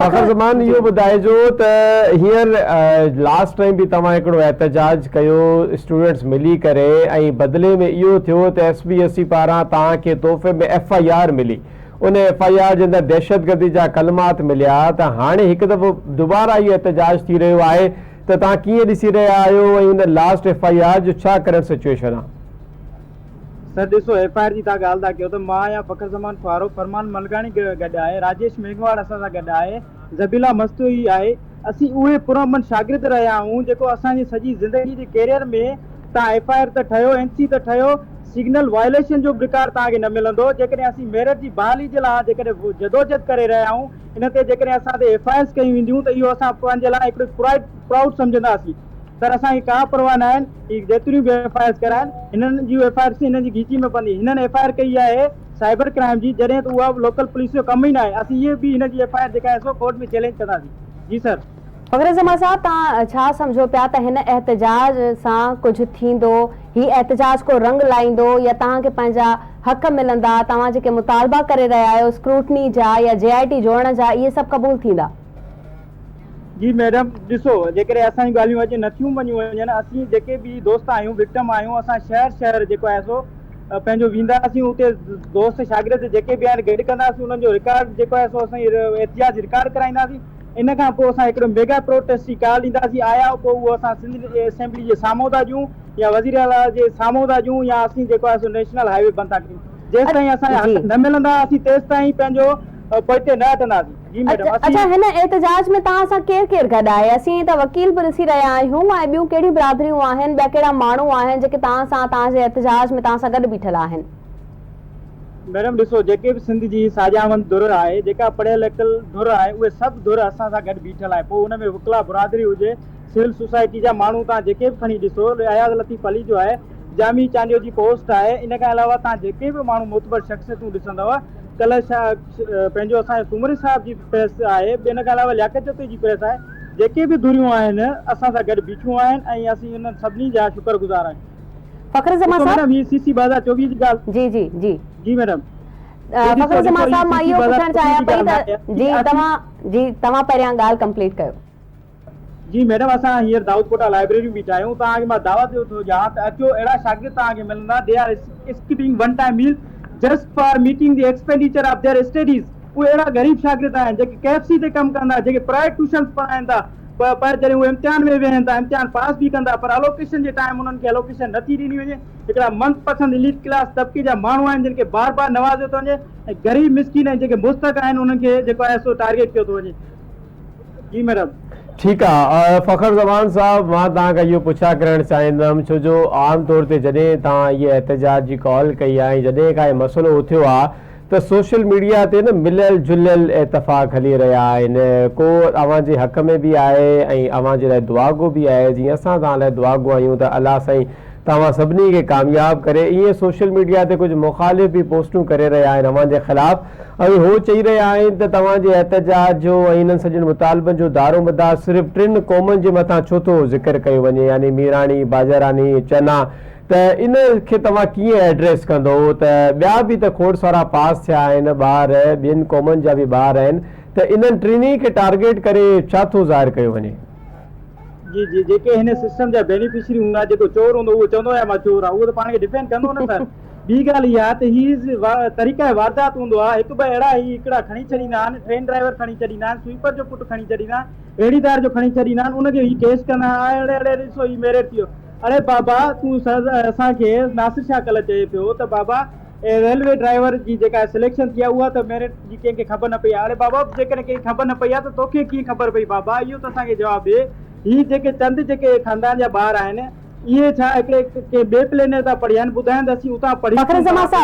فخر زمان اهو ٻڌائجو ته هينئر لاسٽ ٽائيم به توهان هڪڙو احتجاج ڪيو اسٽوڊنٽس ملي ڪري ۽ بدلي ۾ اهو ٿيو ته ايس بي ايس سي پاران توهان کي تحفي ۾ ايف I R ملي ان ايف I R جي اندر دهشتگردي جا ڪلمات مليا ته هاڻي هڪ دفعو دوباره اهو احتجاج ٿي رهيو آهي ته توهان ڪيئن ڏسي رهيا آهيو ۽ ان لاسٽ ايف I R جو ڇا ڪرنٽ سچوئيشن آهي؟ سر ڏسو ايف I R جي توهان ڳالهه ٿا ڪيو ته مان آهيان فخر زمان ڦوهارو، فرمان ملغاڻي گڏ آهي، راجيش ميگهواڙ اسان سان گڏ آهي، ذبيح الله مستوئي آهي، اسين اهي پرامن شاگرد رهيا آهيون جيڪو اسان جي سڄي زندگي جي ڪيريئر ۾ توهان ايف I R ته ٺهيو اين سي ته ٺهيو سگنل وائليشن جو به رڪارڊ توهان کي نه ملندو جيڪڏهن اسين ميرٽ جي بحالي جي لاء جيڪڏهن جدوجهد ڪري رهيا آهيون ان تي جيڪڏهن اسان تي ايف I آرز ڪيون وينديون ته اهو اسان پنهنجي لاء هڪڙو پرائڊ پرائوڊ سمجهنداسين. سر اسان کي ڪا پرواهه ناهي هي جيتريون به ايف I آرز ڪرائن هنن جون ايف I آرز هنن جي گيچي ۾ پوندي هنن ايف I R ڪئي آهي سائبر ڪرائيم جي جڏهن ته اها لوڪل پوليس جو ڪم ئي ناهي اسين اهي به هن جي ايف I R جيڪا آهي سو ڪورٽ ۾ چئلينج ڪنداسين جي سر. فخر زمان صاحب توهان ڇا سمجهو پيا ته هن احتجاج سان ڪجهه ٿيندو هي احتجاج ڪو رنگ لائيندو يا توهان کي پنهنجا حق ملندا توهان جيڪي مطالبا ڪري رهيا آهيو اسڪروٽني جا يا جي آء ٽي جوڙڻ جا اهي سڀ قبول ٿيندا. جي ميڊم ڏسو جيڪڏهن اسان جون ڳالهيون اڄ نٿيون مڃيون وڃن اسين جيڪي به دوست آهيون وڪٽم آهيون اسان شهر شهر جيڪو آهي سو پنهنجو وينداسين اتي دوست شاگرد جيڪي به آهن گڏ ڪنداسين انهن جو رڪارڊ جيڪو آهي سو اسان احتجاج رڪارڊ ڪرائينداسين ان کان پوء اسان هڪڙو ميگا پروٽيسٽ جي ڪال ڏينداسين آيا پوء اهو اسان سنڌ اسيمبلي جي سامهون ٿا ڏيون يا وزير اعليٰ جي سامهون ٿا ڏيون يا اسين جيڪو آهي سو نيشنل هاء وي بند ٿا ڪريون جيستائين اسان جا حق نه ملندا اسين تيستائين پنهنجو پوئتي نه هٽنداسين. جي ميڊم اسين. اڇا هن احتجاج ۾ توهان سان ڪير ڪير گڏ آهي؟ اسين ته وڪيل به ڏسي رهيا آهيون ۽ ٻيون ڪهڙيون برادريون آهن ٻيا ڪهڙا ماڻهو آهن جيڪي توهان سان توهان جي احتجاج ۾ توهان سان گڏ بيٺل آهن؟ ميڊم ڏسو جيڪي به سنڌ جي ساڄاوند ڌر آهي جيڪا پڙهيل لکيل ڌر آهي اهي سڀ ڌر اسان سان گڏ بيٺل آهي پوء ان ۾ وڪلا برادري هجي سول سوسائٽي جا ماڻهو توهان جيڪي به کڻي ڏسو اياز لطيف پليجو آهي جامي چانڊيو جي پوسٽ آهي ان کان علاوه توهان جيڪي به ماڻهو معتبر شخصيتون ڏسندؤ ڪلهه شاهه پنهنجو اسان جي سومري صاحب جي پريس آهي ان کان علاوه لياقت جتوئي جي پريس آهي جيڪي به ڌريون آهن اسان سان گڏ بيٺيون آهن ۽ اسين انهن سڀني جا شڪر گذار آهيون. فخر زمان ڏسو صاحب. ميڊم هي سي سي 2024 جي ڳالهه. جي جي جي. جي ميڊم. هي ڏسو فخر زمان ڏسو هي صاحب سي مان سي اهو پڇڻ 2024 چاهيان جي پئي ڳالهه ته آهي جي اسين توهان جي توهان پهريان ڳالهه ڪمپليٽ ڪيو. جي ميڊم اسان هينئر دائود پوٽا لائبريري ۾ بيٺا آهيون توهان کي مان دعوت ڏيو ٿو ڏيان ته اچو اهڙا شاگرد توهان کي ملندا they are skipping one time meal just for meeting the expenditure of their studies اهي اهڙا غريب شاگرد آهن جيڪي ڪي ايف سي تي ڪم ڪن ٿا جيڪي پرائيويٽ ٽيوشنز پڙهائين ٿا پر جڏهن اهي امتحان ۾ ويهن ٿا امتحان پاس به ڪن ٿا پر الوڪيشن جي ٽائيم انهن کي الوڪيشن نٿي ڏني وڃي هڪڙا من پسند اليٽ ڪلاس طبقي جا ماڻهو آهن جن کي بار بار نوازيو ٿو وڃي ۽ غريب مسڪين ۽ جيڪي مستحق آهن انهن کي جيڪو آهي سو ٽارگيٽ ڪيو ٿو وڃي. جي ميڊم. ٺيڪ آ فخر زمان صاحب مان توهان کان اهو پڇا ڪرڻ چاهيندم ڇو جو عام طور تي جڏهن توهان اهي احتجاج جي ڪال ڪئي آ ۽ جڏهن کان اهي مسئلو اٿيو آ ته سوشل ميڊيا تي نه مليل جليل اتفاق هلي رهيا آهن ڪو اوهان جي حق ۾ به آهي ۽ اوهان جي لاء دعاگو به آهي جيئن اسان توهان لاء دعاگو آهيون ته الله سائين توهان سڀني کي ڪامياب ڪري ايئن سوشل ميڊيا تي ڪجهه مخالف به پوسٽون ڪري رهيا آهن اوهان جي خلاف ۽ هو چئي رهيا آهن ته توهان جي احتجاج جو ۽ انهن سڄن مطالبن جو دارومدار صرف ٽن قومن جي مٿان ڇو ٿو ذڪر ڪيو وڃي يعني ميراڻي، باجاراني، چنا ته ان کي توهان ڪيئن ايڊريس ڪندو ته ٻيا به ته کوڙ سارا پاس ٿيا آهن ٻار ٻين قومن جا به ٻار آهن ته انهن ٽنهي کي ٽارگيٽ ڪري ڇا ٿو ظاهر ڪيو وڃي. جي جي جيڪي هن سسٽم جا بينيفشري هوندا جيڪو چور هوندو اهو چوندو يا مان چور آهيان اهو ته پاڻ کي ڊفينڊ ڪندو نه سر. ٻي ڳالهه اها ته هي طريقه واردات هوندو آهي، هڪ ٻه اهڙا هي هڪڙا کڻي ڇڏيندا آهن، ٽرين ڊرائيور کڻي ڇڏيندا آهن، سوئيپر جو پٽ کڻي ڇڏيندا آهن، ريڙهيدار جو کڻي ڇڏيندا آهن، ان کي هي ڪيس ڪندا آهن، اڙي اڙي ڏسو هي ميرٽ ٿي ويو، اڙي بابا تون اسان کي ناصر شاهه ڪلهه چئي پيو ته بابا ريلوي ڊرائيور جي جيڪا سليڪشن ٿي آهي اها ته ميرٽ جي ڪنهن کي خبر نه پئي آهي، اڙي بابا جيڪڏهن ڪنهن کي خبر نه پئي آهي ته توکي ڪيئن خبر پئي بابا اهو ته اسان کي جواب ڏي، هي جيڪي چند جيڪي خاندان جا ٻار آهن اهي ڇا هڪڙي ڪنهن ٻئي پلينيٽ تان پڙهي آيا آهن، ٻڌائين ته اسين اتان پڙهي فخر اچون ٿا. زمان صاحب!